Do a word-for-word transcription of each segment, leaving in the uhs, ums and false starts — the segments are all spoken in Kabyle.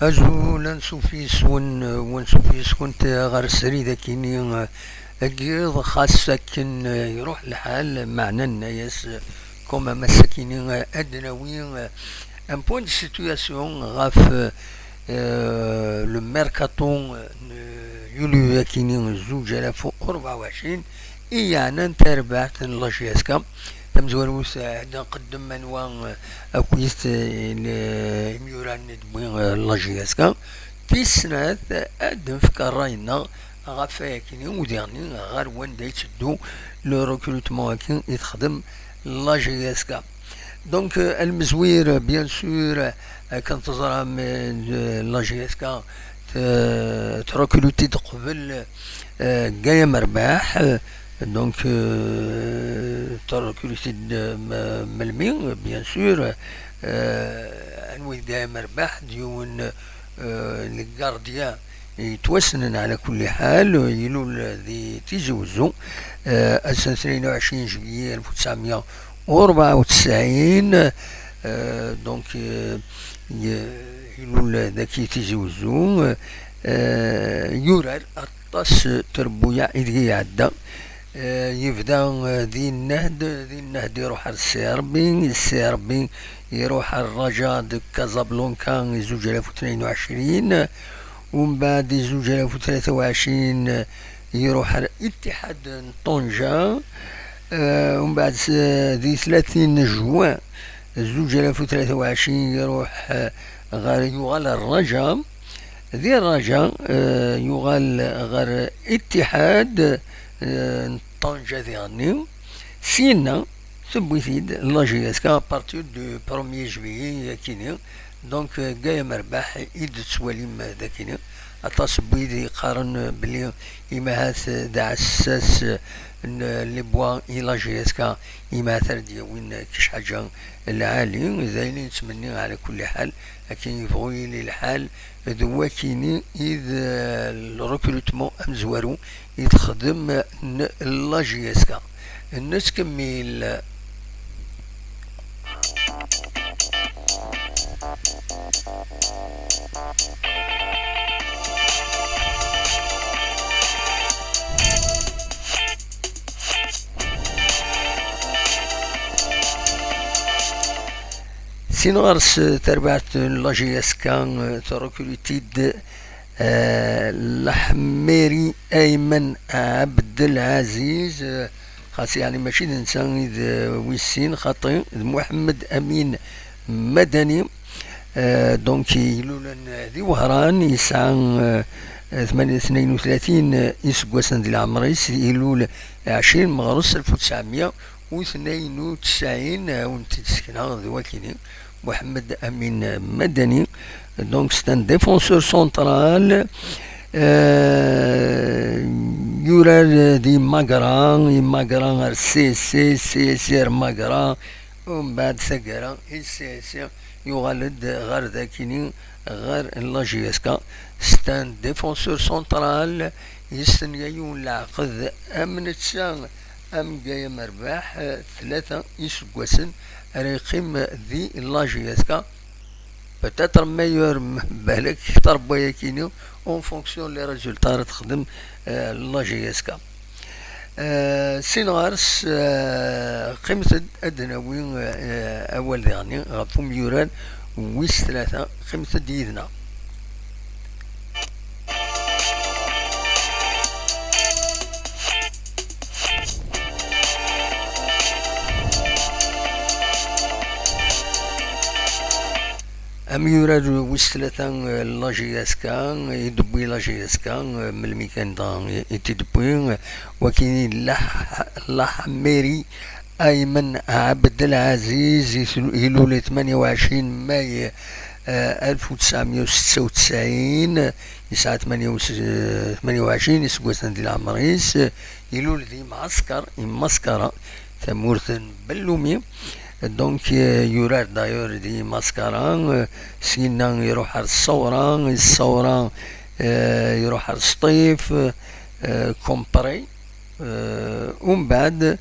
Azul, ansuf yes-wen, ansuf yes-kent ɣer srid akini n yiḍ, xas akken iruḥ lḥal, meɛna nenna-yas, comme ass akini ad d-nawi un point de situation ɣef, euh, le mercato n yulyu akini zuǧ alaf u rebɛa u ɛecrin, i yeɛnan tarbaɛt n la J S K. Tamezwarut, eh, ad nqeddem anwa, eh, akkit, eh, n, eh, imyura-nni d-wwi, eh, la J S K. Tis snat, eh, ad d-nefk ṛṛay-nneɣ ɣef wayakini u diɣni ɣer wanda yetteddu le recrutement-agi i texdem la J S K. Donc, euh, almezwir, bien sûr, euh, akken teẓram, euh, la J S K t-, trekruti-d qbel, euh, Gaël Merbaḥ, euh, donc, euh, trekruti-d, euh, m-, melmi, bien sûr, euh, anwa i d Gaël Merbaḥ, d yiwen, euh, n gardien yettwassnen ɛla kulli ḥal, ilul di Tizi Wezzu, euh, ass n tnin u ɛecrin juillet alef u tesɛemya u rebɛa u tesɛin, euh, donc, euh, y-, ilul daki Tizi Wezzu, euh, yurar aṭas n trebbuyaɛ ideg iɛedda. Euh, yebda, euh, di Nnehd, di Nnehd iruḥ ar C R B, C R B iruḥ ar Raja de Casablanca, zuǧ alaf u tnin u ɛecrin, umbeɛd, di zuǧ alaf u tlata u ɛecrin, iruḥ ar Ittihad n Ṭunja. Eh, umbeɛd, s-, di tlatin juin zuǧ alaf u tlata u ɛecrin, iruḥ, eh, ɣer, yuɣal ar Raja. Di Raja, eh, yuɣal ɣer Ittihad, eh, n Ṭunja diɣenni. Syenna, tewwi-t-id la J S K à partir du premier juillet, akini. Donc, euh, Gaël Merbaḥ i d-tettwalim, euh, dakini. Aṭas n wid yeqqaren, euh, belli imahat, euh, d aɛessas, euh, n, euh, les bois i la J S K, imahat ara d-yawin, euh, kečč ḥaǧa lɛali, d ayen i nettmenni ɛla kulli ḥal, akken yebɣu yili lḥal, d wakini i d, euh, le recrutement amezwaru i texdem n la J S K. Nettkemmil. Sin ɣer-s tarbaɛt n la J S K, eh, trekruti-d, eh, Laḥmeri Aymen Abdelɛaziz, eh, xas yeɛni mačči d netta i d, eh, wis sin, xaṭi, d Muḥemmed Amin Madani. Eh, donc, ilulen di Wehran, yesɛa, eh, tmanya, tnayen u tlatin iseggasen di leɛmer-is, ilul ɛecrin meɣres alef u tesɛemya u tnayen u tesɛin, eh, ad wen-t-id-sekneɣ d wakini, Muḥemmed Amin Madani. Donc, c'est un défenseur central. Euh, yurar di Magra, i Magra ar C S C, C S C ar Magra, umbeɛd taggara i C S C, yuɣal-d ɣer dakini, ɣer la J S K. C'est un défenseur central, yestenya yiwen leɛqed am netta, am Gaël Merbaḥ, tlata iseggasen ara yeqqim di la J S K. Peut-être meilleur, balak kter n wayakini, en fonction les résultats ara texdem, euh, la J S K. Euh, sin ɣer-s, euh, qqimet-d ad d-nawi, euh, awal diɣenni ɣef umyurar wis tlata, qqimet-d yid-neɣ. Amyurar wis tlata, eh, la J S K, i d-tewwi la J S K, eh, melmi kan dɣa i, i t-id-tewwi, eh, wakini Lah-, Laḥmeri Aymen Abdelɛaziz, i tul-, ilul tmanya u ɛecrin mai, eh, alef u tesɛemya u setta u tesɛin, yesɛa tmanya u s-, tmanya u ɛecrin iseggasen di leɛmer-is, ilul di Mɛasker, Immaskara, tamurt n Bellumi. Donc, euh, yurar d'ailleurs di Immaskara, euh, syenna iruḥ ar Ṣṣawra, i Ṣṣawra, euh, iruḥ ar Sṭif, euh, Compré, euh, umbeɛd,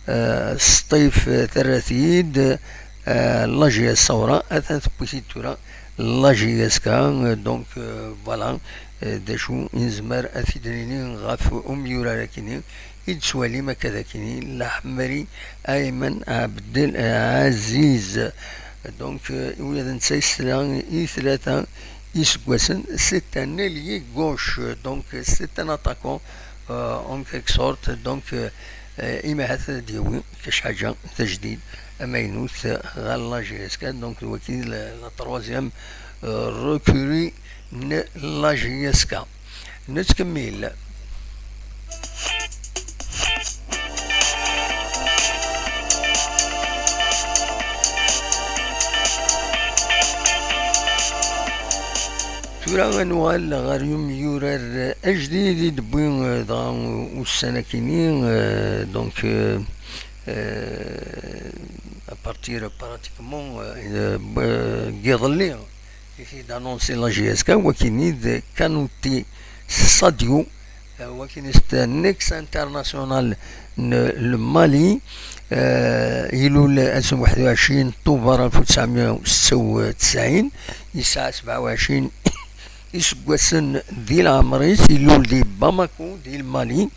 euh, Sṭif, euh, terra-t-id, euh, la J S Ṣṣawra, atan tewwi-t-id tura la J S K. Donc, euh, voilà, euh, d acu i nezmer ad t-id-nini ɣef umyurar akini i d-tettwalim akka d akini, Laḥmeri Ayman Abdel Aziz. Donc, euh, ula d netta yesla i tlata iseggasen, c'est un ailier gauche, donc c'est un attaquant, euh, en quelque sorte. Donc, euh, euh, imahat ad d-yawi kac ḥaǧa tajdid amaynut ɣer la J S K. Donc, d waki la, la troisième, euh, recrue n la J S K. Nettkemmil. Tura ad nuɣal ɣer umyurar ajdid i d-wwi, eh, dɣa ussan akini, eh, donc, eh, eh, à partir pratiquement, eh, eh, n yiḍelli i t-id-annonsi la J S K, wakini d Kanouté Sadio, eh, wakini c'est un ex-international n le Mali, eh, ilul ass n waḥed u ɛecrin Tubeṛ alef u tesɛemya u setta u tesɛin, yesɛa sebɛa u ɛecrin iseggasen di leɛmer-is, ilul di Bamako, di Lmali.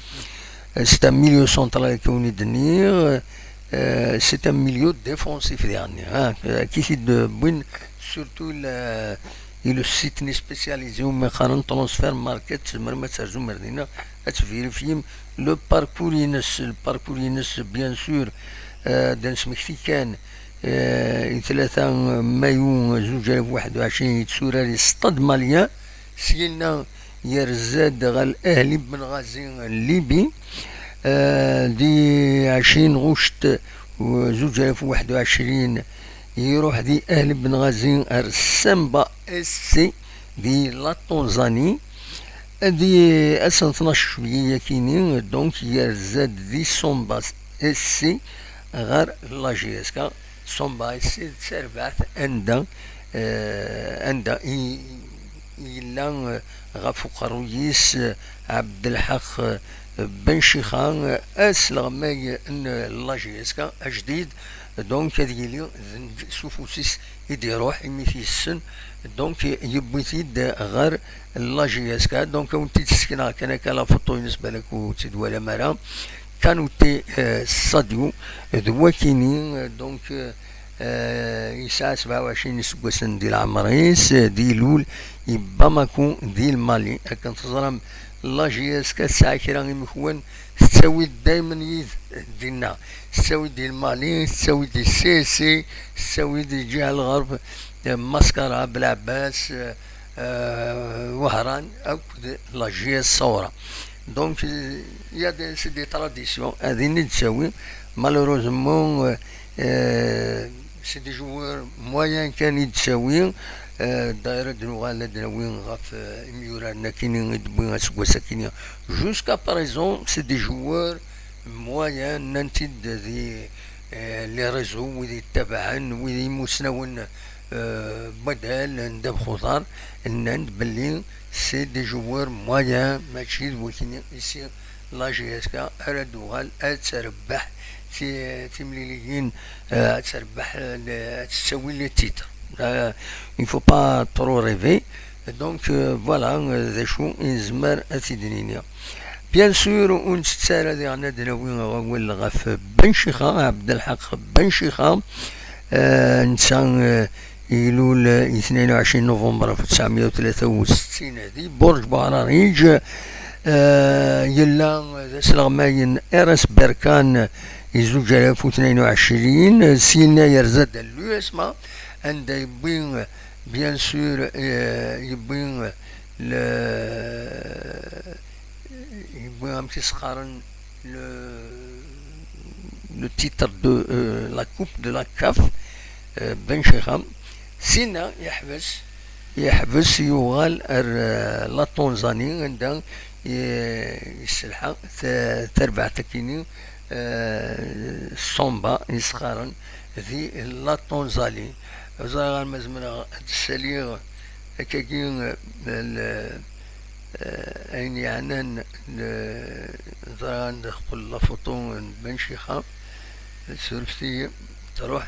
Euh, c'est un milieu central, akken i d-nniɣ. Euh, c'est un milieu défensif, diɣenni, hein. Euh, qui est de Bouin, surtout le, et le site spécialisé umi qqaren Transfer Market, tzemrem ad terzum ar dinna, ad tverifyem le parcours-ines, le parcours-ines, bien sûr, euh, d-nesmekti kan, euh, i tlata mayu zuǧ alaf u waḥed u ɛecrin yetturar i Stade Malien, syenna yerza-d ɣer Ahli Benghazi n Libi, euh, di ɛecrin ɣuct zuǧ alaf u waḥed u ɛecrin, iruḥ di Ahli Benghazi ar Simba S C di la Tanzanie. Di ass n tnac juillet akini, donc, yerza-d di Simba S C ɣer la J S K. Simba S C d tarbaɛt anda, eh, anda i, i yella, eh, ɣef uqerruy-is, eh, Ɛebdelḥaq, eh, Ben Cixa, eh, asleɣmay n la J S K ajdid. Donc, ad yili d, s ufus-is i d-iruḥ imi t-yessen. Donc, yewwi-t-id ɣer la J S K. Donc, ad wen-t-id-ssekneɣ kan akka la photo-ines, balak ur tt-id-twalam ara. Kanouté, euh, Sadio, d wakini, euh, donc, euh, euh, yesɛa sebɛa u ɛecrin iseggasen di leɛmer-is, euh, d ilul i Bamako di Lmali. Akken teẓram, la J S K tesɛa kra imekwan, tettawi-d daymen yid dinna, tettawi-d i Lmali, tettawi-d i C S C, tettawi-d i Ǧiha Lɣerb, euh, Maskara, Belɛebbas, euh, euh, Wehran, akked la J S Saoura. Donc, euh, il y a des, c'est des traditions, ad ini d-tawi. Malheureusement, euh, euh, c'est des joueurs moyens kan i d-tawi. Euh, d'ailleurs, ad nuɣal ad nawi ɣef, euh, imyuraren akini i d-wwi aseggas akini. Jusqu'à présent, c'est des joueurs moyens, nnan-t-id di, euh, les réseaux, wid yettabaɛen, wid imusnawen, euh, n waddal n ddabex uḍar, nnan-d belli c'est des joueurs moyens, mačči d wakini ici la J S K ara d-tuɣal ad terbeḥ ti-, timliliyin, euh, ad terbeḥ, euh, ad tettawi les titres. Euh, il faut pas trop rêver. Donc, euh, voilà, euh, d acu i nezmer ad t-id-nini. Bien sûr, ur nettett ara diɣen ad d-nawi awal ɣef Ben Cixa, Ɛebdelḥaq Ben Cixa. Euh, netta, euh, ilul, euh, i tnayen u ɛecrin november alef u tesɛemya u tlata u settin di Burǧ Buɛrariǧ. Euh, yella, euh, d asleɣmay n R S Berkane, euh, i zuǧ alaf u tnayen u ɛecrin, euh, syenna yerza-d l'U S M A, anda yewwi, euh, bien sûr, euh, yewwi, euh, le, yewwi, amek i s-qqaren, le, le titre de, euh, la coupe de la CAF, euh, Ben Cixa. Syenna yeḥbes, yeḥbes, yuɣal ar, euh, la Tanzanie, anda i, yesselḥa ta-, tarbaɛt akini, euh, Simba i s-qqaren di la Tanzanie. Ẓriɣ ar ma zemreɣ ad d-ssaliɣ akkagi, euh, le, euh, ayen yeɛnan le, ẓriɣ anda teqqel la photo n Ben Cixa. Surfet-iyi, truḥ.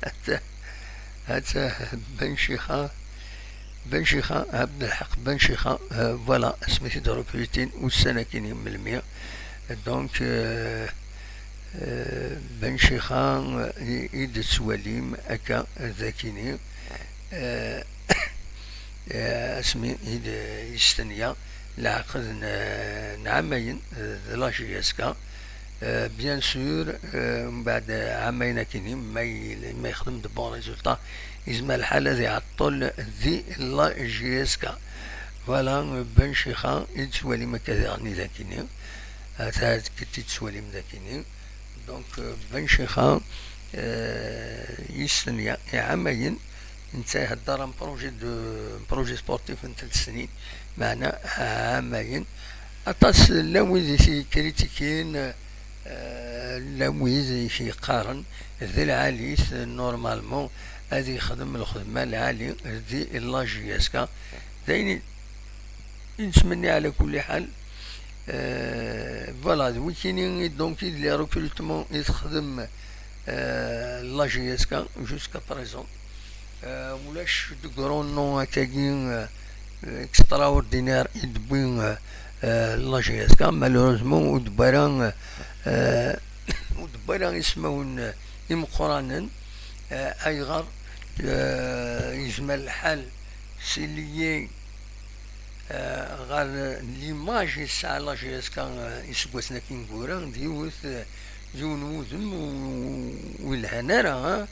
Hatta, hatta Ben Cixa. Ben Chixa, Abdelḥaq Ben Chixa, euh, voilà, asmi t-id-recrutin ussan akkin melmi. Donc, euh, euh, Ben Chixa, euh, i, i d-tettwalim akka d akini, euh, euh, asmi i d-yestenya leɛqed n, n ɛamayen, euh, de la J S K. Euh, bien sûr, euh, mbeɛd ɛamayen akini, ma, i- ma yexdem de bons résultats, yezmer lḥal ad iɛeṭṭel di la J S K. Voilà, Ben Chixa, i d-tettwalim akka diɣen i d akini. Ata d-, i d-tettwalim d akini. Donc, euh, Ben Chixa, euh, yestenya, iɛamayen, netta ihedder am projet de, projet sportif n telt snin, meɛna ɛamayen. Aṭas llan wid i t-yekkritikin, euh, llan wid i t-yeqqaren d lɛali-t, normalement, ad yexdem lxedma lɛali di la J S K. D ayen i, i nettmenni ɛla kulli ḥal. Euh, voilà, d wikini i, donc, i d les recrutements i texdem, euh, la J S K jusqu'à présent. Euh, ulac de grands noms akkagi, euh, extraordinaires i d-tewwi, euh, euh, la J S K. Malheureusement, ur d-tewwi ara, euh, ur d-tewwi ara ismawen, euh, imeqqranen. Euh, ayɣer? Euh, yezmer lḥal c'est lié, euh, ɣer l'image i tesɛa la J S K, euh, iseggasen akkin yura, d yiwet, euh, yiwen wudem u, u yelhan ara, hein?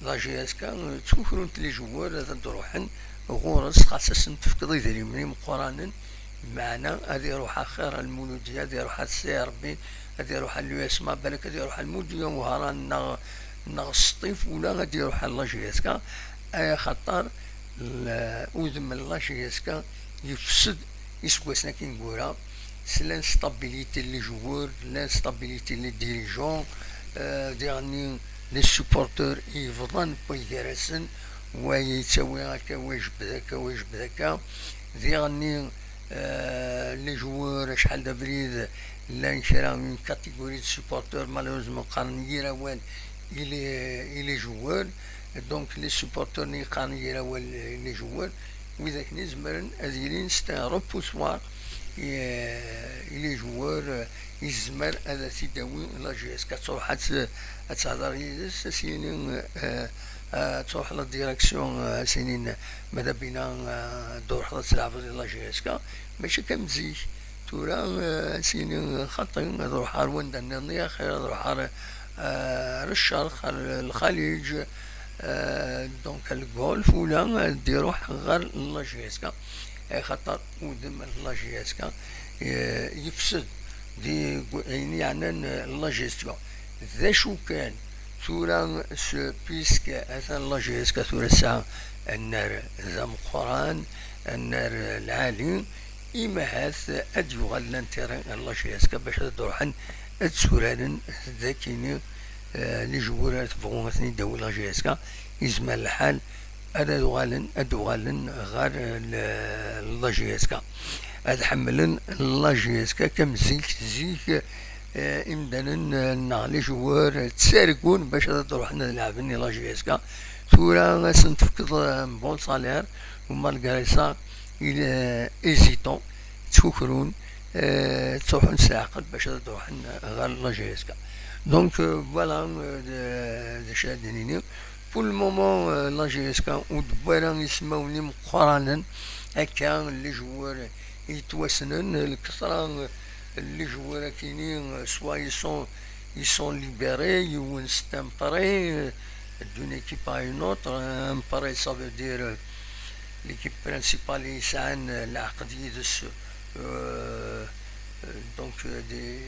La J S K, euh, ttkukrunt les joueurs ad d-ruḥen ɣur-s, xas ad sen-tefkeḍ idrimen imeqqranen, meɛna ad iruḥ axir a Lmuludya, ad iruḥ a C R B, ad iruḥ a l'U S M A, balak ad iruḥ a Lmuludya Wehran neɣ, neɣ Sṭif, ula ad iruḥ a la J S K, axaṭer l-, udem n la J S K yefsed iseggasen akkin yura, s l'instabilité n les joueurs, l'instabilité n les dirigeants, euh, diɣenni les supporters i yebḍan wway gar-asen, wa yettawi akka, wa ijebbed akka, wa ijebbed akka. Diɣenni, euh, les joueurs, acḥal d abrid, llan kra, une catégorie de supporters, malheureusement, qqaren yir awal i les, i les joueurs. Donc, les supporters-nni qqaren yir awal i les joueurs, widak-nni zemren ad ilin c'est un repoussoir i, i les joueurs, yezmer ad t-id-tawi la J S K, ad truḥ ad, ad tehder yid-s, ad s-yini, euh, ad truḥ la direction, euh, ad s-inin, madabina, euh, ad truḥeḍ ad tleɛbeḍ i la J S K, mačči akka am zik. Tura, euh, ad s-yini xaṭi, ad ruḥeɣ ar wanda nniḍen, axir ad ruḥeɣ ar, euh, ar Ccerq, ar Lxaliǧ, euh, donc ar Lgulf, ula ad iruḥ ɣer la J S K, axaṭer udem n la J S K, euh, yefsed di gu-, ayen yeɛnan, euh, la gestion. D acu kan, tura s-, puisque atan la J S K tura tesɛa annar d ameqqran, annar lɛali, imahat ad yuɣal l'intérêt n la J S K bac ad d-ruḥen ad tturaren d akini, eh, les joueurs ara tebɣu ad ten-id-tawi la J S K, yezmer lḥal ad, ad uɣalen, ad uɣalen ɣer, eh, l-, la J S K. Ad ḥemmlen la J S K kam zik, zik, eh, imdanen, eh, neɣ les joueurs, eh, ttargun bac ad d-ruḥen ad leɛben i la J S K. Tura ad sen-tefkeḍ, eh, un bon salaire, u malgré ça, il, eh, hésitant, ttkukrun, eh, ttruḥun s leɛqel bac ad d-ruḥen ɣer la J S K. Donc, eh, voilà, eh, d, d acu ad d-nini. Pour le moment, eh, la J S K ur d-tewwi ara ismawen imeqqranen akka, les joueurs yettwassnen, lketra n les joueurs akini, soit ils sont, ils sont libérés, yiwen c'est un prêt, euh, d'une équipe à une autre. Un prêt, ça veut dire, euh, l'équipe principale i yesɛan, euh, leɛqed yid-s, euh, euh, donc, euh, des,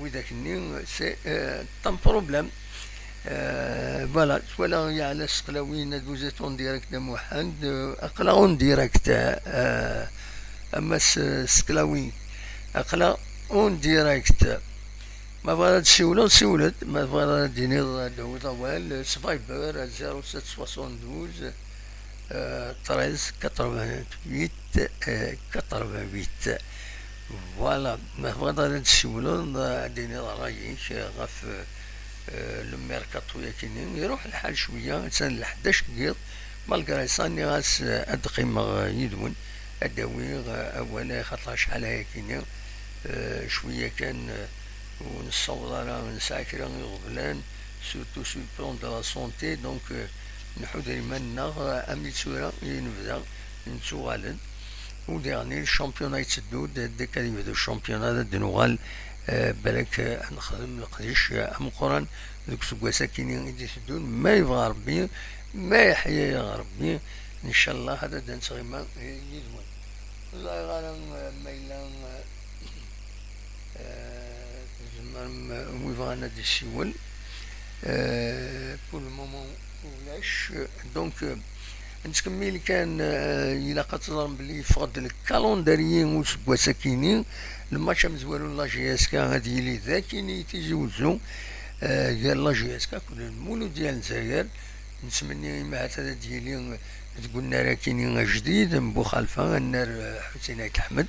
widak-nni, c'est, euh, un problème. Euh, voilà, twalaḍ yeɛla Seqlawi, vous êtes en direct de Muḥend, euh, aql-aɣ en direct, euh, a Mass Seqlawi, aql-aɣ en direct. Ma tebɣiḍ ad tessiwleḍ, siwel-d. Ma tebɣiḍ ad d-tiniḍ, ad d-tawiḍ awal, s Viber, zéro sept soixante-douze, euh, treize quatre-vingt-huit, euh, quatre-vingt-huit. Voilà, ma tebɣiḍ ad d-tessiwleḍ, ad d-tiniḍ ṛṛay-ik ɣef, euh, le mercato-yakini. Iruḥ lḥal cwiya, attan leḥdac n yiḍ, Malgré ça, nniɣ-as, eh, ad d-qqimeɣ, eh, yid-wen, ad d-awiɣ, eh, awal, eh, xaṭer acḥal ayakini, eh, cwiya kan, eh, ur nessaweḍ ara, nesɛa kra iɣeblan, surtout sur le plan de la santé, donc, eh, nḥuder iman-nneɣ, eh, am i tura i nebda, nettuɣal-d. U diɣen, le championnat yetteddu-d, dès que ad yebdu le championnat, ad d-nuɣal, eh, balak, eh, ad nexdem leqdic, eh, ameqqran deg useggas-akini i d-iteddun, ma yebɣa Rebbi, ma yeḥya-yaɣ Rebbi, ncallah ad d-nettɣima yid-wen. Ur ẓriɣ ara, eh, ma yella, eh, eh, tzemrem, eh, wi bɣan ad d-isiwel. Eh, pour le moment, ulac. Donc, eh, nettkemmil kan, eh, ilaq ad teẓrem belli yeffeɣ-d lkalandriyi useggas-akini. Lmatch amezwaru n la J S K ad yili d akini i Tizi Wezzu, eh, gar la J S K akked Lmuludya n Lezzayer. Nettmenni imi ahat ad d-yili deg unnar-akini ajdid n Buxalfa, annar, eh, Ḥusin Ayt Ḥmed.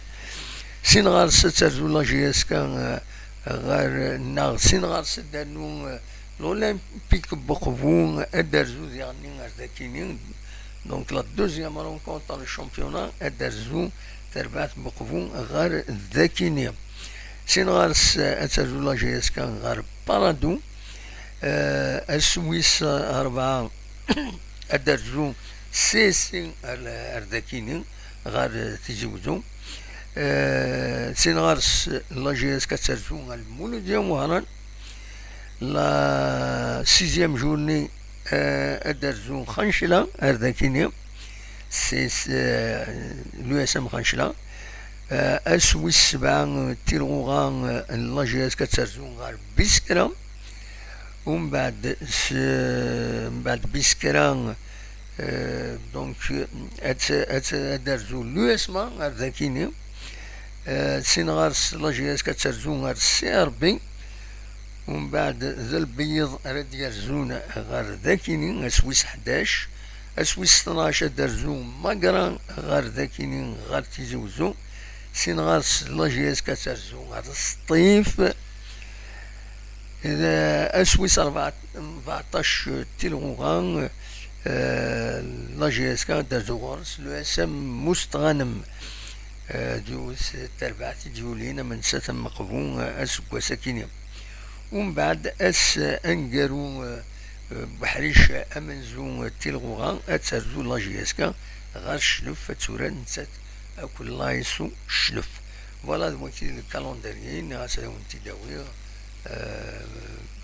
Sin ɣer-s ad terzu la J S K, eh, ɣer, neɣ sin ɣer-s ad d-ternu, eh, l'Olympique Buqbu, ad d-terzu diɣenni ar dakini. Donc, la deuxième rencontre du championnat, ad d-terzu terbaɛt Buqbu ɣer dakini. Sin ɣer-s, eh, ad terzu la J S K ɣer Paradou. Eh, ass wis rebɛa ad d-terzu C S C ar, ar dakini, ɣer Tizi Wezzu. Eh, sin ɣer-s la J S K ad terzu ɣer Lmuludya Muharrem. La sixième journée, eh, ad d-terzu Xancla ar dakini. C'est, c'est, eh, l'U S M Xancla. Eh, ass wis sebɛa, eh, Tilɣuɣa, eh, n la J S K ad terzu ɣer Biskra. Umbeɛd, s-, mbeɛd Biskra, eh, donc, eh, ad, ad, ad terzu l'U S M A ar dakini. Eh, sin ɣer-s la J S K ad terzu ɣer C R B. Umbeɛd d Lbeyyeḍ ara d-yerzun ɣer dakini, ass wis ḥdac. Ass wis tnac ad d-terzu Magra ɣer dakini, ɣer Tizi Wezzu. Sin ɣer-s la J S K ad terzu ɣer Sṭif. D-, ass wis rebɛa-, rbeɛṭac Tilɣuɣa, eh, la J S K ad d-terzu ɣer-s l'U S M Mustɣanem. Eh, d yiwet n terbaɛt i d-yulin am nettat am Meqbu, eh, aseggas-akini. Umbeɛd ass aneggaru, eh, eh, Buḥric amenzu, eh, Tilɣuɣa, ad terzu la J S K ɣer Cclef, ad turar nettat akked la S O Cclef. Voilà, d wagi i d lkalandriyi, nniɣ-as ad awen-t-id-awiɣ, eh,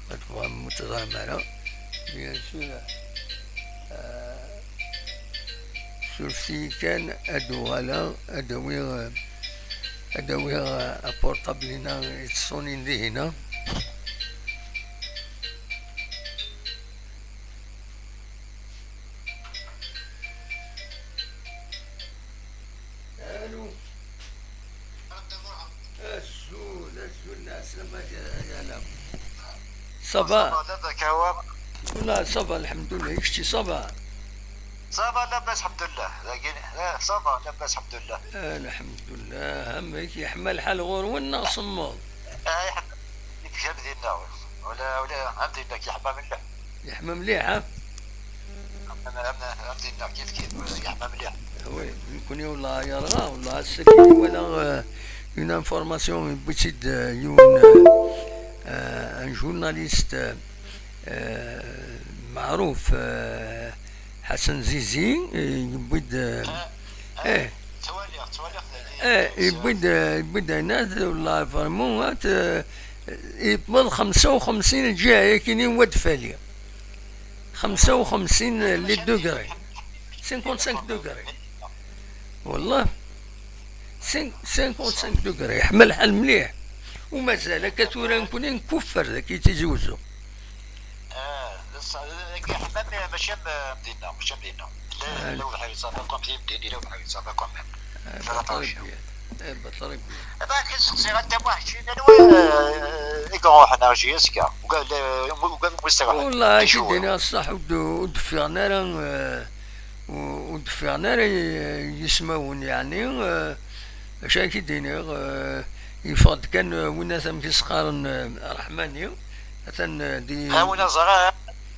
ma tebɣam ur teẓram ara. Bien sûr, eh, surfet-iyi kan, ad uɣaleɣ, ad awiɣ, eh, ad awiɣ, eh, apurṭabl-ina yettṣunin dihin-a. Allô. Azul, azul, lɛeslama-k a Yala. Ça va? Ça va, labas, a Wa? Wala, ça va, lḥemdullah. I kečči, ça va? Ça va, labas, lḥemdullah. Dagi, eh, ça va, labas, lḥemdullah. Lḥemdullah. Amek, yeḥma lḥal ɣur-wen neɣ semmeḍ? Ah, yeḥma. Yeḥma dinna. Wala, wala, am dinna, yeḥma mliḥ. Yeḥma mliḥ, ha? Am, am, am dinna, kif kif, yeḥma mliḥ. Oui, nekkni wala yerɣa, wala ass-agi walaɣ, euh, une information, yewwi-tt-id, euh, yiwen, euh, euh, un journaliste, euh, euh, meɛruf, euh, Ḥasan Zizi, euh, yewwi-d, euh, eh, ttwaliɣ, ttwaliɣ. Eh, yewwi-d, euh, yewwi-d ayen-a, wala vraiment, ah, t-, yewweḍ xemsa u xemsin lǧiha-yakini n wadfali. Xemsa u xemsin les degrés. Cinquante-cinq degrés. Wallah. Cin-, cinquante-cinq degrés. Yeḥma lḥal mliḥ. U mazal akka tura nekkni nkuffer dagi Tizi Wezzu. Ah, d ṣṣ-, dagi ḥma, mačči am, am dinna, mačči am dinna. La, la ubeḥri yettṣafa comme timdin, la ubeḥri yettṣafa quand même. Eh, très bien. Eh, très bien. Aba, akken seqsiɣ anta Muḥ, kečči d anwa, eh, i iruḥen ar J S K? Uga-, le-, uga-, uga-, uga-, Wallah, ad k-id-iniɣ ṣṣeḥ, ur d-, ur d-ffiɣen ara, eh, ur, ur d-ffiɣen ara y-, yismawen, yeɛni, eh, acu ara k-id-iniɣ, eh, yeffeɣ-d kan, eh, win amek i s-qqaren, eh, Ṛeḥmani, atan, eh, di, ah, win aẓra.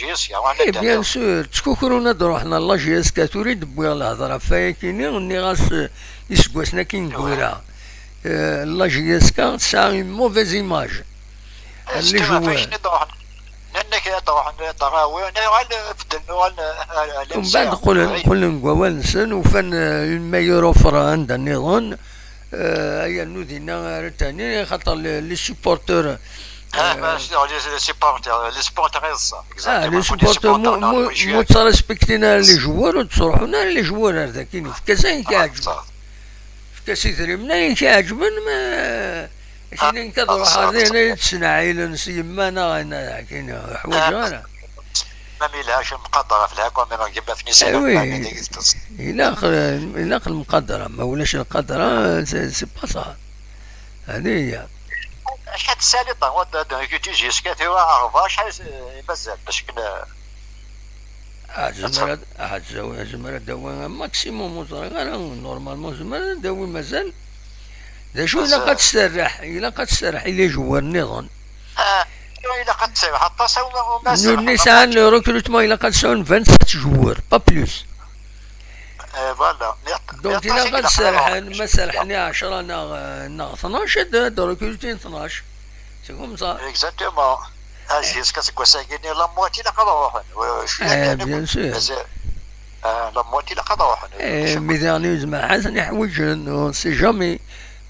J S K, ruḥen ad Eh, bien sûr, ttkukrun ad ruḥen ɣer la J S K, tura i d-wwiɣ lehḍra ɣef wayakini, nniɣ-as, eh, iseggasen-agi ineggura. Eh, la J S K tesɛa une mauvaise image. Eh, les joueurs. Nnan-ak ad ruḥen, ad ruḥen, ad ruḥen, ad ruḥen, ad ruḥen, ad ruḥen, ad ruḥen, ad ruḥen, Umbeɛd qqlen, qqlen deg wawal-nsen, ufan, eh, une meilleure offre anda nniḍen. Eh, yernu dinna ara tani, xaṭer les, les supporteurs, Ah, eh, ma, les, les supporters, les supporters i ẓẓan, ah, exactement. Les supporters mu, mu, mu ttrespektin ara les joueurs, ur ttruḥun ara les joueurs ar dakin, fek-as ayen k-iɛeǧben. Fek-as idrimen ayen k-iɛeǧben, ma kini nekk ad ruḥeɣ din ad ttnaɛilen s yemma neɣ ayen, kini ur ḥwaǧeɣ ara. Même il a je me cadre في الحكومة, même كيما في نيسان, oui. Ilaq, ilaq lmuqadara, ma ulac lmuqadara, c'est, c'est pas ça. هذه هي. Acḥal n tsaliḍt, wa d, d, d, J S K tura, aɣbac, acḥal, eh, mazal, parce que, ah, zemmer ad, ah, zemmer ad d-awi maximum, ur ẓriɣ ara, normalement zemmer ad d-awi mazal. D acu ilaq ad tserreḥ, ilaq ad tserreḥ i les joueurs nniḍen. Ah, ilaq ad tserreḥ aṭas, a, a, a, Nutni sɛan le recrutement, ilaq ad sɛun vingt-sept joueurs, pas plus. Eh, voilà. Donc, ilaq ad serrḥen, ma serrḥen i ɛecra neɣ, neɣ tnac, ad, ad recrutin tnac. C'est comme ça. Exactement. Ah, jusqu'à ce que ça gagne la moitié, ilaq ad ruḥen. Eh, bien sûr. La moitié, ilaq ad ruḥen. Eh, mi daɣen yezmer Ḥasan iḥwaǧen, on sait jamais.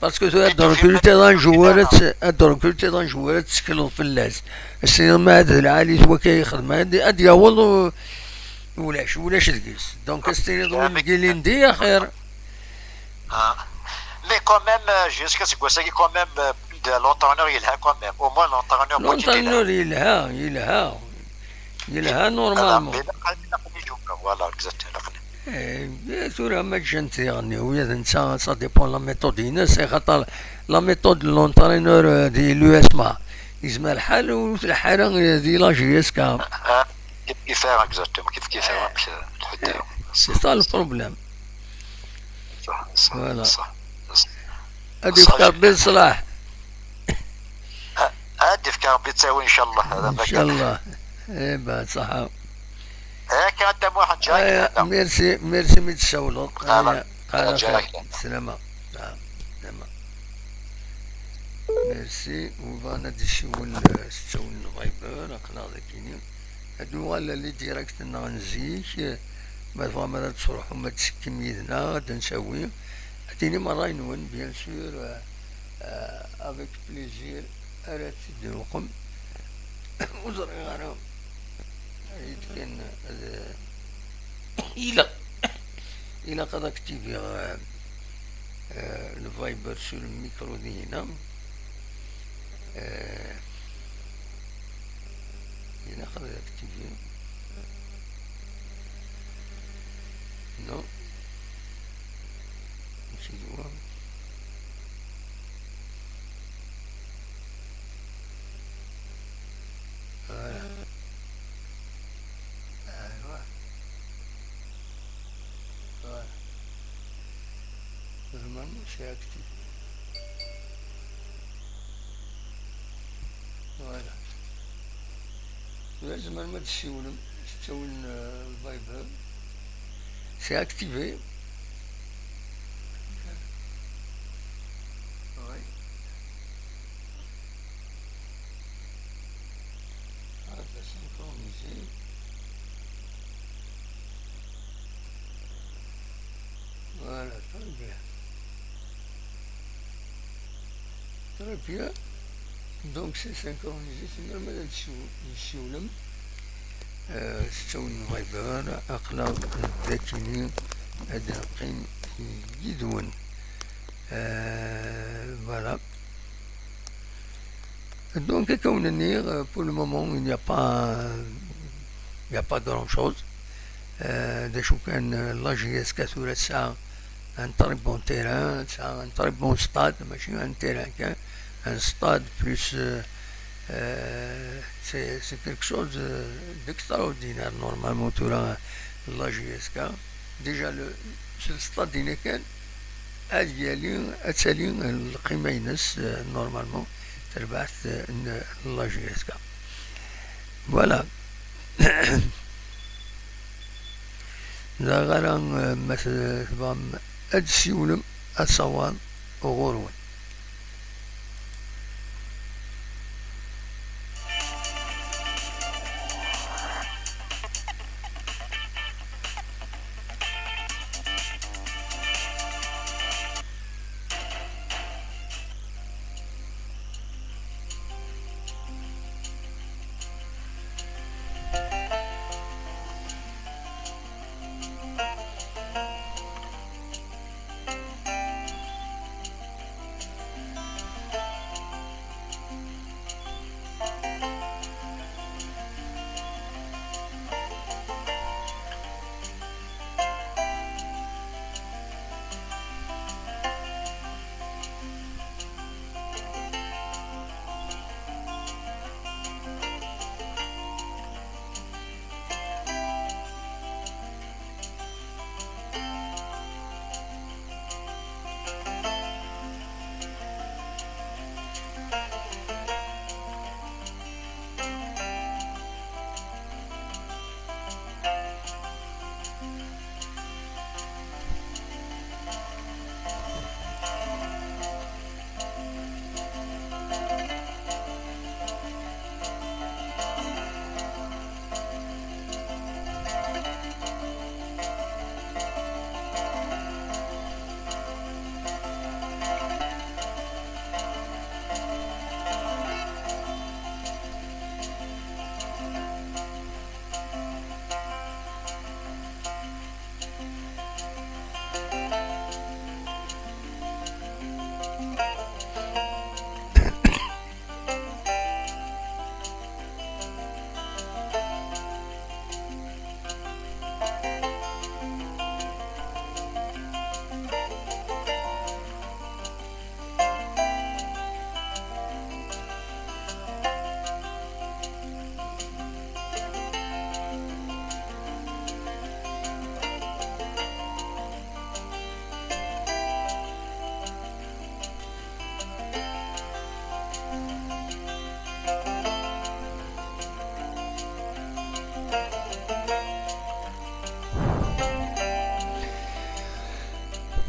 Parce que tura ad recrutiḍ un joueur, ad, ad recrutiḍ un joueur, ad tettekleḍ fell-as. Ass-nni ma ad d lɛali-t wakka yexdem, ad, ad yaweḍ, u-, ulac, ulac deg-s. Donc, ad s-tiniḍ win deg ilindi, axir. Ah. Mais quand même, euh, jusqu'à ce que ça, quand même, euh, de l'entraîneur, il a quand même. Au moins, l'entraîneur, l'entraîneur, il a, il a, il a, normalement. Voilà, exactement. Eh, tura ma ǧǧan tiɣenni, ula d netta, ça dépend la méthode-ines, xaṭer la méthode de l'entraîneur, euh, di l'U S M A. Yezmer lḥal ur tleḥḥu ara, euh, di la J S K. Ah, kif kif ara, exactement, kif kif ara, eh, amek, euh, tḥeddareḍ. C'est ça le problème. Ṣṣeḥ, ṣṣeḥ, voilà. Ṣṣeḥ, ṣṣeḥ. Ad yefk Ṛebbi ṣṣeḥ. A-, ad yefk Ṛebbi ttawil, ncallah. Ncallah. Eh ben, ṣṣeḥ. Akka a Dda Muḥend, ǧayak. Eh, merci, merci mi d-tsawleḍ. Aya, aya, ǧayak. Sslam. Sslam. Merci. Webɣan ad d-isiwel, eh, s ttawil n Viber, aql-aɣ dagi. Ad nuɣal les directs-nneɣ n zik. Ma tebɣam ad d-truḥem, ad d-tekkim yid-neɣ, ad d-nsawi, ad tinim ṛṛay-nwen, bien sûr, euh, euh, avec plaisir, ara t-id-nuqem. Ur ẓriɣ ara, ad kan, ad, ilaq, ilaq ad aktiviɣ, euh, euh, le Viber sur le micro dihin-a. Euh, ilaq ad aktiviɣ. Non. Mačči d wa. Voilà. Voilà. Voilà. Normalement, c'est actif. Voilà. Tura tzemrem ad d-tessiwlem s ttawil n, euh, Viber. C'est activé. Oui. Ah, c'est synchronisé. Voilà, très bien. Très bien. Donc, c'est synchronisé. Tzemrem ad d-tessiw-, tessiwlem, euh, s ttawil n Viber, aql-aɣ dagi, ad neqqim yid-wen. Euh, voilà. Donc, akka i wen-nniɣ, euh, pour le moment, il n'y a pas, il n'y a pas grand-chose. Euh, d acu kan, euh, la J S K tura tesɛa un très bon terrain, tesɛa un très bon stade, mačči un terrain kan, un stade plus, euh, euh, c'est, c'est quelque chose, euh, d'extraordinaire, normalement, tura, la J S K. Déjà, le, s lstad-inna kan, ad yali, ad tali lqima-ines, euh, normalement, terbaɛt, euh, n la J S K. Voilà. Daɣ ara, euh, ma t-, tebɣam ad d-tsiwlem, asawaḍ ɣur-wen.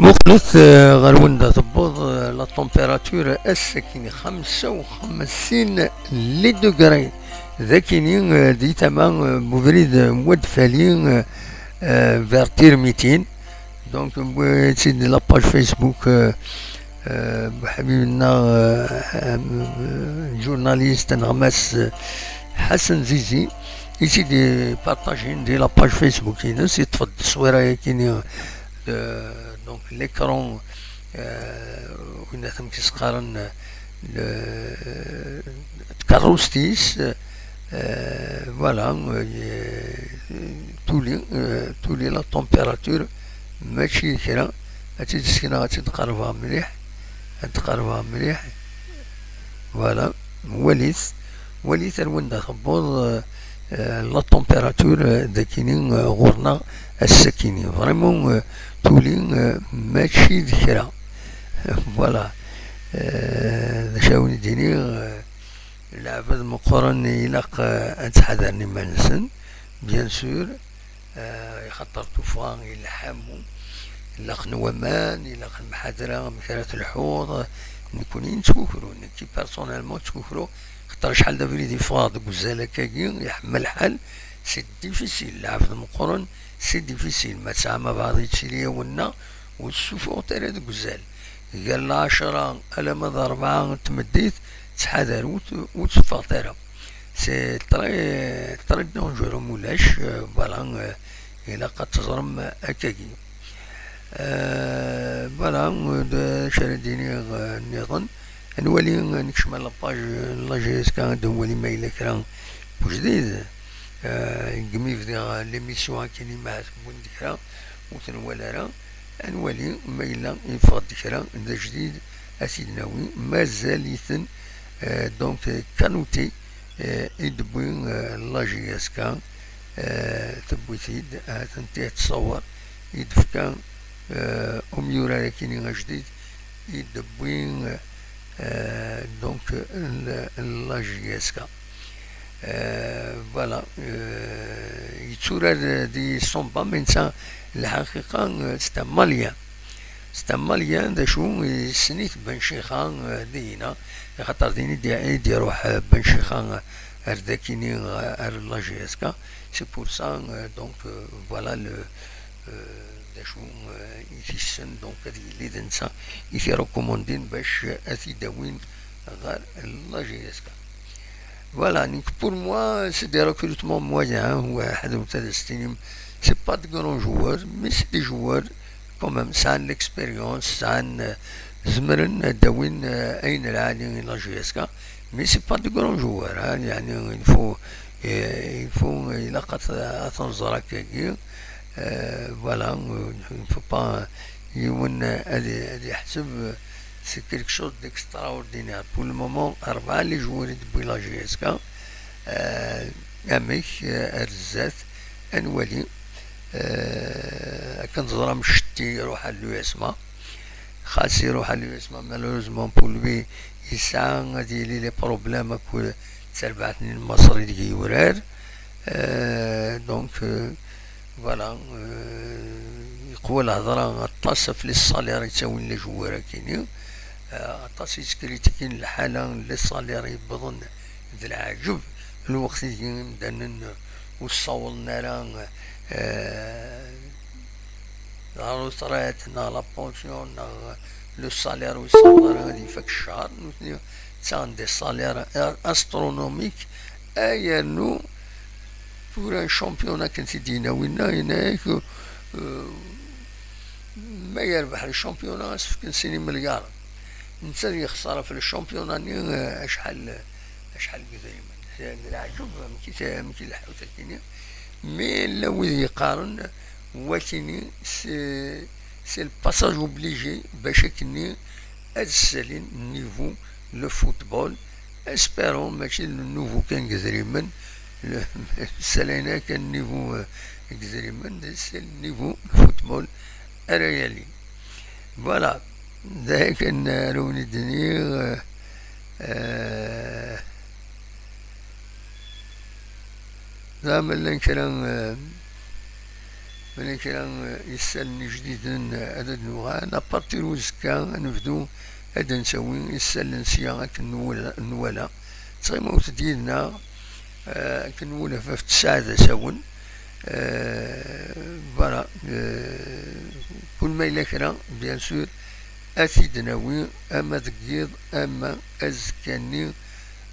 Muqlet, eh, ɣer wanda tewweḍ, eh, la température ass-akini xemsa u xemsin les degrés. D akini, eh, di tama, eh, n ubrid, eh, n Wadfali, eh, vers Tirmitin. Donc, wwiɣ-tt-id la page Facebook, euh, euh, ḥbib-nneɣ, euh, euh, journaliste, aneɣmas, euh, Ḥasan Zizi, i tt-id-ipartajin di la page Facebook-ines, yeṭṭef-d tteswira-yagi-ni, euh, donc, l'écran, euh, win amek i s-qqaren, le, tkerrust-is, euh, voilà, euh, tuli, euh, tuli la température, mačči d kra. Ad tt-id-sekneɣ, ad tt-id-qerbeɣ mliḥ, ad tt-qerbeɣ mliḥ. Voilà, walit, walit ar wanda tewweḍ, euh, euh, la température, euh, dagini, euh, ɣur-neɣ ass-akini. Vraiment, euh, tuli, euh, mačči d kra. Voilà. Euh, d acu ara wen-d-iniɣ, euh, lɛebd meqqren ilaq, euh, ad ttḥadaren iman-nsen, bien sûr. Euh, axaṭer tuffɣa i lḥamu, ilaqen waman, ilaq lemḥadra, amek ara telḥuḍ. Nekkni nettkukru, nekki personnellement ttkukruɣ, xaṭer acḥal d abrid i ffɣeɣ deg uzal akkagi, iḥemma lḥal, c'est difficile, lɛebd meqqren, c'est difficile. Ma tesɛam abeɛḍ yettili-awen-nna, ur tessuffuɣet ara deg uzal. Gar lɛecra alamma d rebɛa n tmeddit, ttḥadar, ur t-, ur teffɣet ara. C'est très, très dangereux, mulac, euh, voilà, euh, ilaq ad teẓrem akkagi. Euh, voilà, euh, d acu ara d-iniɣ, euh, nniḍen. Ad nwali, euh, nekcem ar la page, euh, n la J S K, ad nwali ma yella kra n wejdid. Euh, deg mi bdiɣ, euh, l'émission akkin, imahat wwin-d kra, ur ten-nwala ara. Ad nwali ma yella yeffeɣ-d kra d ajdid, ad t-id-nawi. Mazal-iten, euh, donc, euh, canottés, euh, i d-tewwi, euh, la J S K, euh, tewwi-t-id, atenti ad tṣawwer, i d-tefka, euh, umyurar akkin ajdid, i d-tewwi, euh, donc, l-, la J S K. Euh, voilà, euh, yetturar di Samba, mais netta, lḥaqiqa, euh, c'est un Malien. C'est un Malien, d acu, yessen-it Ben Chixa, euh, dihina, axaṭer din i d-, i d-iruḥ, euh, Ben Chixa, euh, ar dakini, euh, ar la J S K. C'est pour ça, euh, donc, euh, voilà le, euh, d acu, euh, i t-yessen, donc, ad yili d netta i t-irekumundin bac ad t-id-awin ɣer la J S K. Voilà, nekk, pour moi, c'est des recrutements moyens, waḥed, ad as-tinim, c'est pas de grands joueurs, mais c'est des joueurs quand même, sɛan l'expérience, sɛan, euh, zemren ad d-awin, euh, ayen lɛali i la J S K, mais c'est pas de grands joueurs, hein, yani, il faut, euh, il faut, ilaq ad t-, ad t-nẓer akkagi. Euh, voilà, euh, il faut pas, yiwen, euh, ad, ad yeḥseb, euh, c'est quelque chose d'extraordinaire. Pour le moment, rebɛa les joueurs i d-tewwi la J S K. Euh, amek, euh, ar zdat, ad nwali. Euh, akken teẓram, Cetty iruḥ ar l'U S M A. Xas iruḥ ar l'U S M A, malheureusement pour lui, yesɛa ad yili les problèmes akked terbaɛt-nni n Maṣer ideg yurar. Euh, donc, euh, voilà, euh, yeqwa lhedra aṭas ɣef les salaires yettawin les joueurs akkin-nni. Euh, aṭas i yettkritikun lḥala n les salaires yewwḍen d leɛǧeb, lweqt ideg imdanen ur ssawḍen ara, euh, la retraite, neɣ la pension, neɣ le salaire ur yessaweḍ ara ad ifak ccher. Nutni ttaɣen des salaires astronomiques, ay yernu tura championnat akken t-id-yenna winna, yenna-yak, euh, ma yerbeḥ le championnat, ad s-fken sin imelyaren. Netta ad yexṣer ɣef le championnat-nni, euh, acḥal, acḥal n yidrimen. D leɛǧeb amek i t-, amek i leḥḥut akkin-nni. Mais llan wid yeqqaren, wakini, c'est, c'est le passage obligé bac akkenni ad ssalin niveau le football. Espérons, mačči le niveau kan n yidrimen, le, ssalin kan niveau, euh, n yidrimen, c'est le niveau le football ara yali. Voilà, d akken ara wen-id-iniɣ, euh, euh, Dɣa ma llan kra, eh, ma llan kra, eh, isallen ijdiden, eh, ad d-nuɣal, à partir uzekka ad nebdu ad d-ntawi isallen sya akken nwala, nwala. Ttɣimawt-d yid-neɣ, eh, akken nwulaf ɣef tesɛa d asawen. Eh, Yella kra, bien sûr, ad t-id-nawi ama deg yiḍ ama azekka-nni,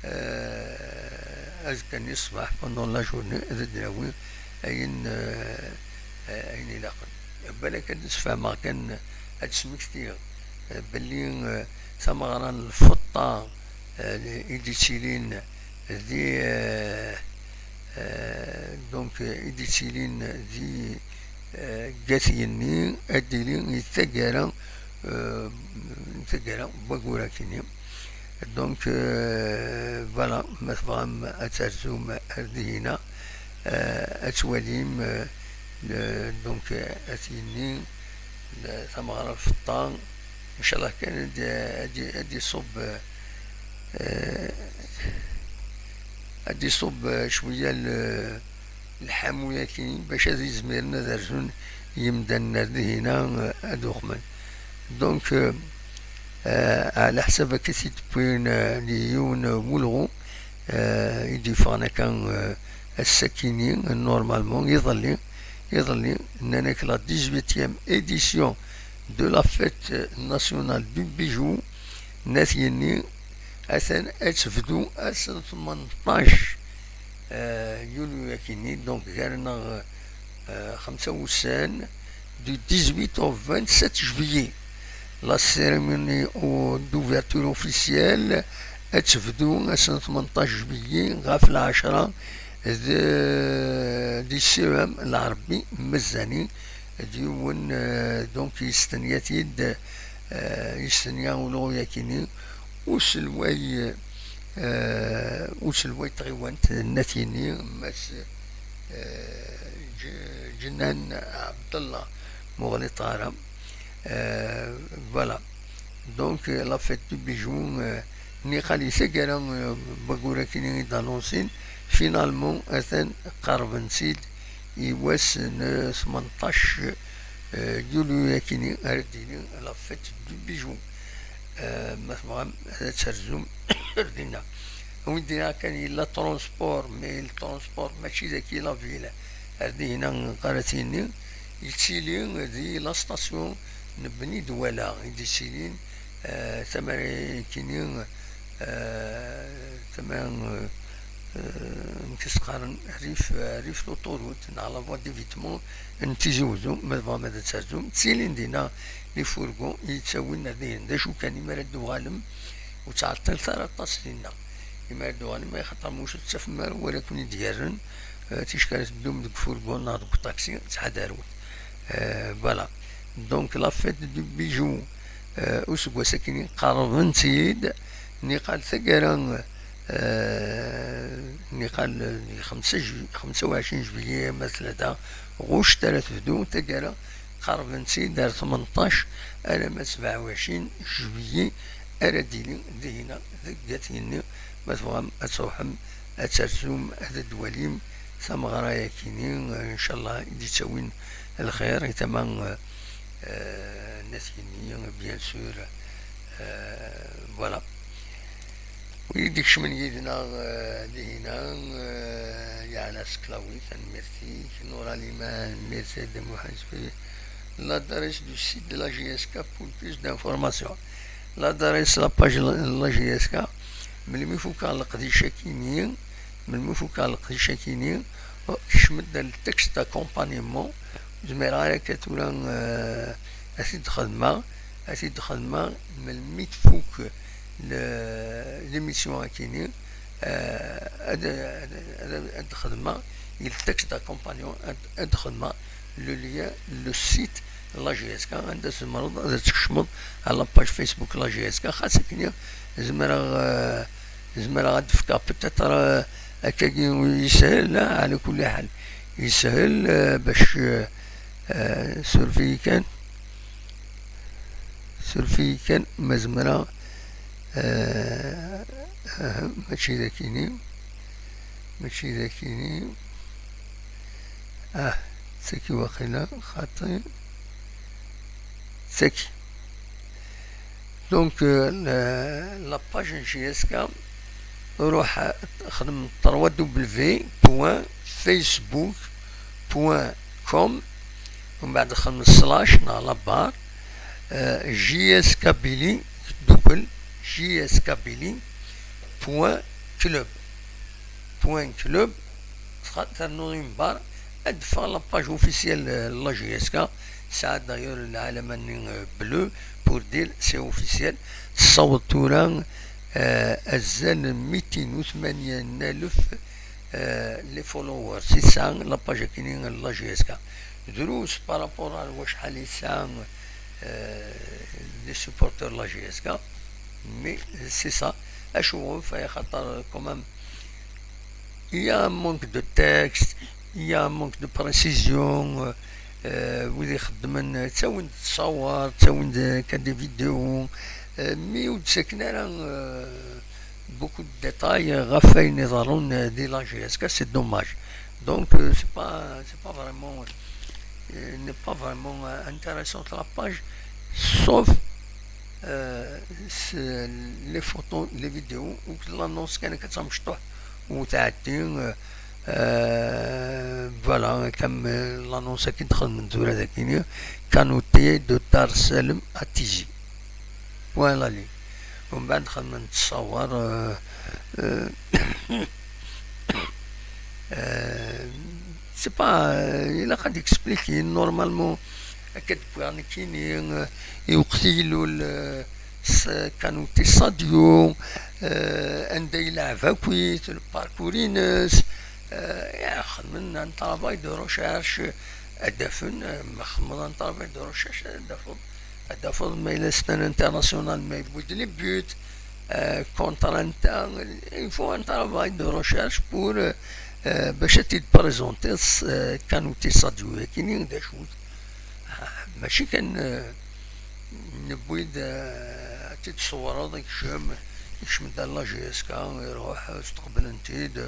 eh, azekka-nni ṣṣbeḥ, pendant la journée, ad d-nawi ayen, eh, eh, ayen ilaqen. Balak ad d-sfehmeɣ kan, ad d-smektiɣ, eh, belli, eh, tameɣra n lfeṭṭa, eh, i d-ittilin di, eh, eh, donc, eh, i d-ittilin di, eh, At Yenni, ad d-tili i taggara, eh, taggara n wayyur akkenni. Donc, eh, voilà, ma tebɣam ad terzum ar dihina, eh, ad twalim, eh, le-, donc, eh, At Yenni, le-, tameɣra n lfeṭṭa, ncallah kan ad, ad, ad iṣubb, eh, ad iṣubb, eh, cwiya l-, lḥamu-yaki, bac ad izmiren ad rzun yimdanen ar dihina, eh, ad uxmen. Donc, eh, eh, ɛla ḥsab akka i t-id-wwin, eh, yiwen, eh, wulɣu, eh, i d-yeffɣen akka, eh, ass-akini, normalement, iḍelli, iḍelli, nnan-ak la dix-huitième édition de la fête nationale du bijou, n At Yenni, atan ad tebdu ass n tmenṭac, eh, yulyu akini, donc gar-nneɣ, eh, xemsa wussan, du dix-huit au vingt-sept juillet. La cérémonie au-, d'ouverture officielle ad tebdu ass n tmenṭac juillet ɣef lɛecṛa d-, di C E M Lɛerbi Mezzani, d yiwen, eh, donc yestenya-t-id, eh, yestenya ulɣu-yakini uselway, eh, uselway n tɣiwant n At Yenni, Mass, eh, Ǧ-, Ǧennan Ɛebdellah, ma ur ɣliṭeɣ ara. Euh, voilà. Donc, euh, la fête du bijou, euh, niqal i taggara, euh, n wayyur akini i d-annoncin, finalement, atan qerben-tt-id i wass n tmenṭac, euh, yulyu akini ara d-tili la fête du bijou. Euh, ma tebɣam ad terzum ar dinna. Win dinna kan yella transport, mais le transport mačči daki la ville. Ar dihina ara tini, yettili di la station n Bni Dwala i d-yettilin, eh, tama-kini, eh, tama, eh, eh, amek i s-qqaren, rrif, rrif l'autoroute, neɣ la voie d'évitement n Tizi Uzzu, ma tebɣam ad terzum. Ttilin dinna les fourgons i yettawin ar dihin. D acu kan, imi ara d-tuɣalem, ur ttɛeṭṭilet ara aṭas dinna. Imi ara d-tuɣalem, axaṭer ma ur tettafem ara wara ken-id-yerren, eh, ticki ara teddum deg ufurgu neɣ deg uṭaksi, ttḥadarut. Eh, voilà. Donc, la fête du bijou, eh, useggas akini qerben-tt-id, niqal taggara, eh, niqal di xemsa ju-, xemsa u ɛecrin juillet, ma tlata ɣuct ara tebdu, taggara qerben-tt-id ar tmenṭac alamma sebɛa u ɛecrin juillet ara d-tili dihina deg At Yenni. Ma tebɣam ad truḥem ad terzum, ad d-twalim tameɣra-yakini, eh, ncallah i d-yettawin lxir i tama, eh, eh, n At Yenni, bien sûr. Eh, voilà. Wid ikecmen yid-neɣ, eh, dihina, eh, yeɛna Seklawi, tanemmirt-ik. Nura Liman, merci de Muḥend. L'adresse du site de la J S K pour plus d'informations. L'adresse, la page de la J S K. Melmi fukeɣ leqdic-akini, melmi fukeɣ leqdic-akini, kcem-d le texte d'accompagnement. Ur zmireɣ ara akka tura, eh, ad t-id-xedmeɣ, ad t-id-xedmeɣ melmi tfuk le-, l'émission akini, eh, ad, ad, ad, ad xedmeɣ le texte d'accompagnement, ad, ad xedmeɣ le lien, le site la J S K, anda tzemreḍ ad tkecmeḍ à la page Facebook la J S K, xas akini zemreɣ, eh, zemreɣ ad d-fkeɣ peut-être, eh, akkagi yeshel, la, ɛla kulli ḥal, yeshel, eh, bac, eh, eh, surveiller kan, surveiller kan, ma zemreɣ, eh, aha, mačči d akini, mačči d akini, ah, d tagi waqila, xaṭi, d tagi. Donc, euh, la, la page n J S K, ruḥ, euh, xdem trois W point facebook point com, Umbeɛd xdem slash neɣ la barre, euh, J S Kabylie, tdukkel, J S Kabylie point club, point club, ternu une barre, ad d-teffeɣ la page officielle, euh, n la J S K. Tesɛa d'ailleurs lɛalama-nni, euh, bleu, pour dire c'est officiel. Tessaweḍ tura, euh, azal n mitin u tmanya alef, euh, les followers i tesɛa la page-agi n la J S K. Drus par rapport à wacḥal i tesɛa, euh, les supporters n la J S K, mais c'est ça. Acuɣef? Axaṭer quand même, il y a un manque de texte, il y a un manque de précision, euh, euh, wid ixeddmen, ttawin-d ttṣawar, ttawin-d kan des vidéos, euh, mais ur d-ttaken ara, euh, beaucoup de détails ɣef wayen iḍerrun di la J S K, c'est dommage. Donc, euh, c'est pas, c'est pas vraiment, euh, n'est pas vraiment, euh, intéressante la page, sauf, euh, c'est les photos, les vidéos, ou l'annonce kan akka d tamecṭuḥt, u tɛeddi, euh, euh, voilà, comme, euh, l'annonce-agi d-xedmen tura dagi, Canotier de Dar Salem à Tizi. Voilà, les. Umbeɛd xedmen ttṣawar, euh, euh, euh, c'est pas, euh, ilaq ad expliquer normalement, akka d-wwiɣ nekkini, euh, i uqti ilul, euh, s Canotier Sadio, euh, anda yelɛeb akkit, le parcours-ines, euh, ya, xedmen un travail de recherche, ad d-afen, euh, ma xedmeḍ un travail de recherche, ad d-afeḍ, ad d-afeḍ ma yella c'est un international, ma yewwi-d les buts, euh, contre anta, il faut un travail de recherche pour, euh, euh, bac ad t-id-présenter, euh, Canotier Sadio-agi, d acu-t. Ah, mačči kan, euh, newwi-d, euh, ad t-id-tṣewwreḍ, ikcem, ikcem-d ar la J S K, iruḥ, euh, steqblen-t-id,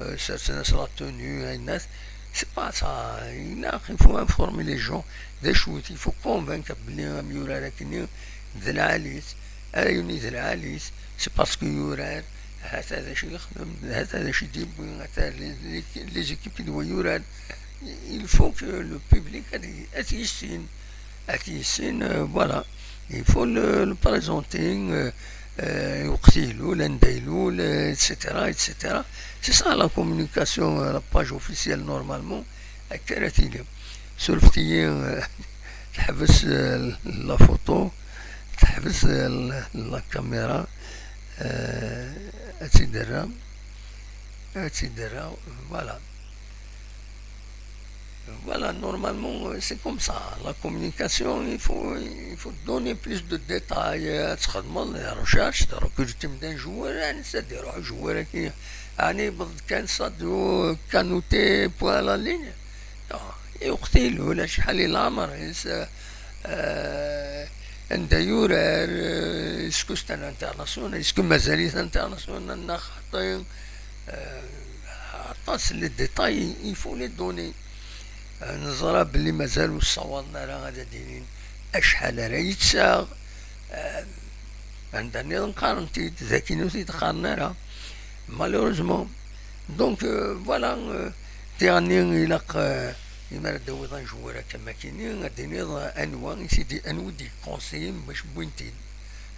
euh, sersen-as la tenue, ayen-at. C'est pas ça. Ilaq, il faut informer les gens. D acu-t? Il faut convaincre belli amyurar akkenni d lɛali-t. Ayen i d lɛali-t, c'est parce que yurar, hata d acu i yexdem, hata d acu i d-yewwi, hata les, les, les équipes i d-yewwi yurar. Il faut que le public ad, ad t-yissin. Ad t-yissin, euh, voilà. Il faut le, le présenter, euh, euh, i uqti ilul, anda ilul, euh, et cetera, et cetera. C'est ça la communication, euh, la page officielle normalement, akka ara tili. Surfet-iyi, euh, teḥbes, euh, la photo, teḥbes, euh, la, la caméra, euh, ad tt-id-rreɣ, ad tt-id-rreɣ, voilà. Voilà, normalement, euh, c'est comme ça. La communication, il faut, il faut donner plus de détails. Ad txedmeḍ la recherche, trekrutem-d un joueur, ɛni ad iruḥ joueur-agi, ɛni yewweḍ-d kan Sadio, Canotier, point à la ligne. Non, i uqti ilul, acḥal i leɛmer-is, euh, anda yurar, euh, est-ce que c'est un international, est-ce que mazal-it international, neɣ xaṭi, euh, aṭas les détails, il faut les donner. Euh, neẓra belli mazal ur ssawaḍen ara ad d-inin acḥal ara yettaɣ. Euh, anda nniḍen qqaren-t-id, dagi ur t-id-qqaren ara. Malheureusement. Donc, euh, voilà, euh, diɣenni ilaq, euh, imi ara d-tawiḍ un joueur akka am wakini, ad d-tiniḍ, euh, anwa i t-id-, anwa i d-yekkonsiyin bac wwin-t-id,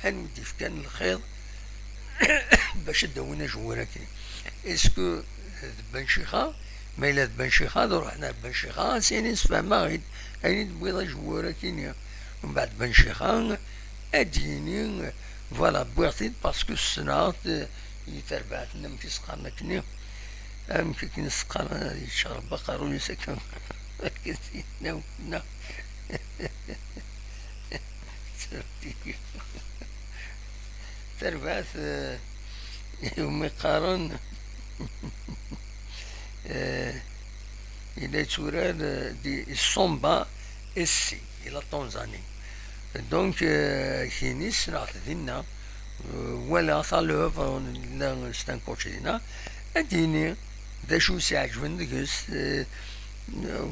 anwa i d-yefkan lxiḍ bac ad d-awin un joueur akkin. Est-ce que d Ben Chixa? Ma yella d Ben Chixa, ad ruḥen ar Ben Chixa, ad s-inin sfehmeɣ-id ayen i d-tewwiḍ un joueur akini. Mbeɛd Ben Chixa ad d-yini, voilà, wwiɣ-t-id parce que ssneɣ-t, i terbaɛt-nni, amek i s-qqaren akkenni, amek akken i s-qqaren, yečča Rebbi aqerruy-is akka, akken s-yenna winna. Terbaɛt, eh, umi qqaren, eh, yella yetturar, eh, di Somba S C, di la Tanzanie. Donc, euh, kini ssneɣ-t dinna, euh, walaɣ-t à l'œuvre, nella c'est un coach dinna, ad d-yini d acu i s-iɛeǧben deg-s, euh,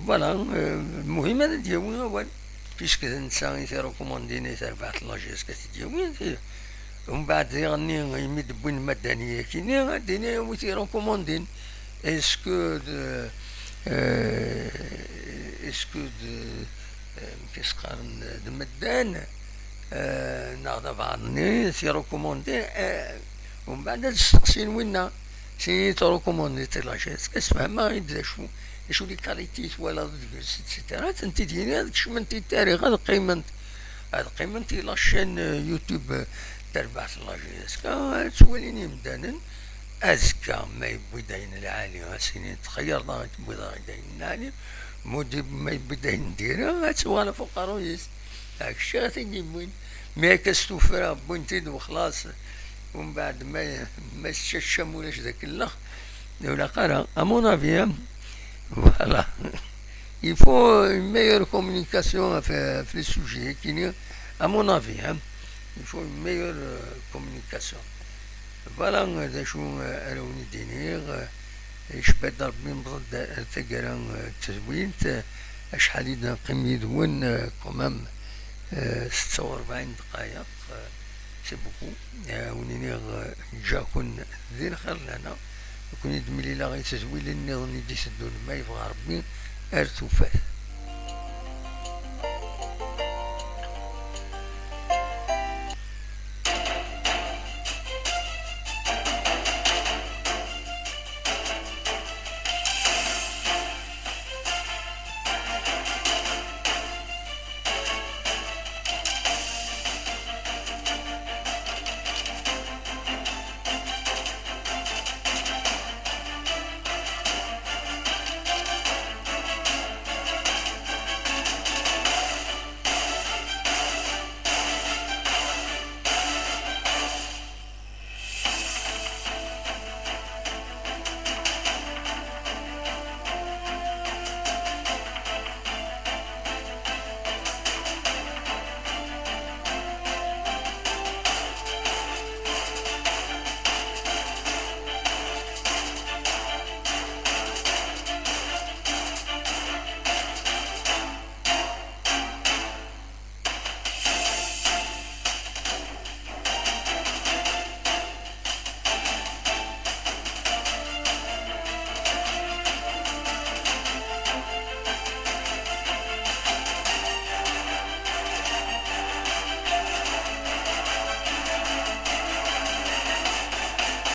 voilà, euh, muhim ad d-yawi awal, puisque d netta i t-irekumandin i terbaɛt n la J S K ad t-id-yawi, umbeɛd diɣenni imi d-wwin Madani akini, ad d-yini wi t-irekumandin. Est-ce que, euh, euh, Est-ce que d, eh, amek i s-qqaren, d medden, eh, neɣ d abeɛḍ-nni, tirukumandi, eh, umbeɛd ad steqsin winna, si tirukumandi, tilac, est-ce que sfehmeɣ-id d acu, d acu les qualités twalaḍ deg-s, et cetera. Ad tent-id-yini, ad kecment i tarix, ad qqiment, ad qqiment i la chaîne, eh, YouTube, eh, tarbaɛt n la jeunesse. Ad ttwalin yimdanen, azekka ma yewwi-d ayen lɛali, ad s-inin txeyyareḍ-aɣ-d, tewwiḍ-aɣ-d ayen lɛali, mudi ma yewwi-d ayen diri, ad tuɣal ɣef uqerruy-is. Kečč ara t-id-yewwin. Mi akka s tuffra, wwin-t-id wexlaṣ. Umbeɛd ma, ma yessečča ccam ulac d akellex, ur ilaq ara, à mon avis, hein. Voilà. Il faut une meilleure communication ɣef, ɣef les sujets-agi-nni, à mon avis, hein. Il faut une meilleure, euh, communication. Voilà, d acu, euh, ara wen-id-iniɣ, euh, icebba-d Rebbi, newweḍ-d ar taggara, euh, n tedwilt, euh, acḥal i d-neqqim yid-wen, euh, quand même, euh, setta u rebɛin dqayeq, euh, c'est beaucoup. Euh, wen-iniɣ, euh, ǧǧaken di lxir lana, ad ken-id-mlileɣ i tedwilin nniḍen i d-iteddun, ma yebɣa Rebbi, ar tufat.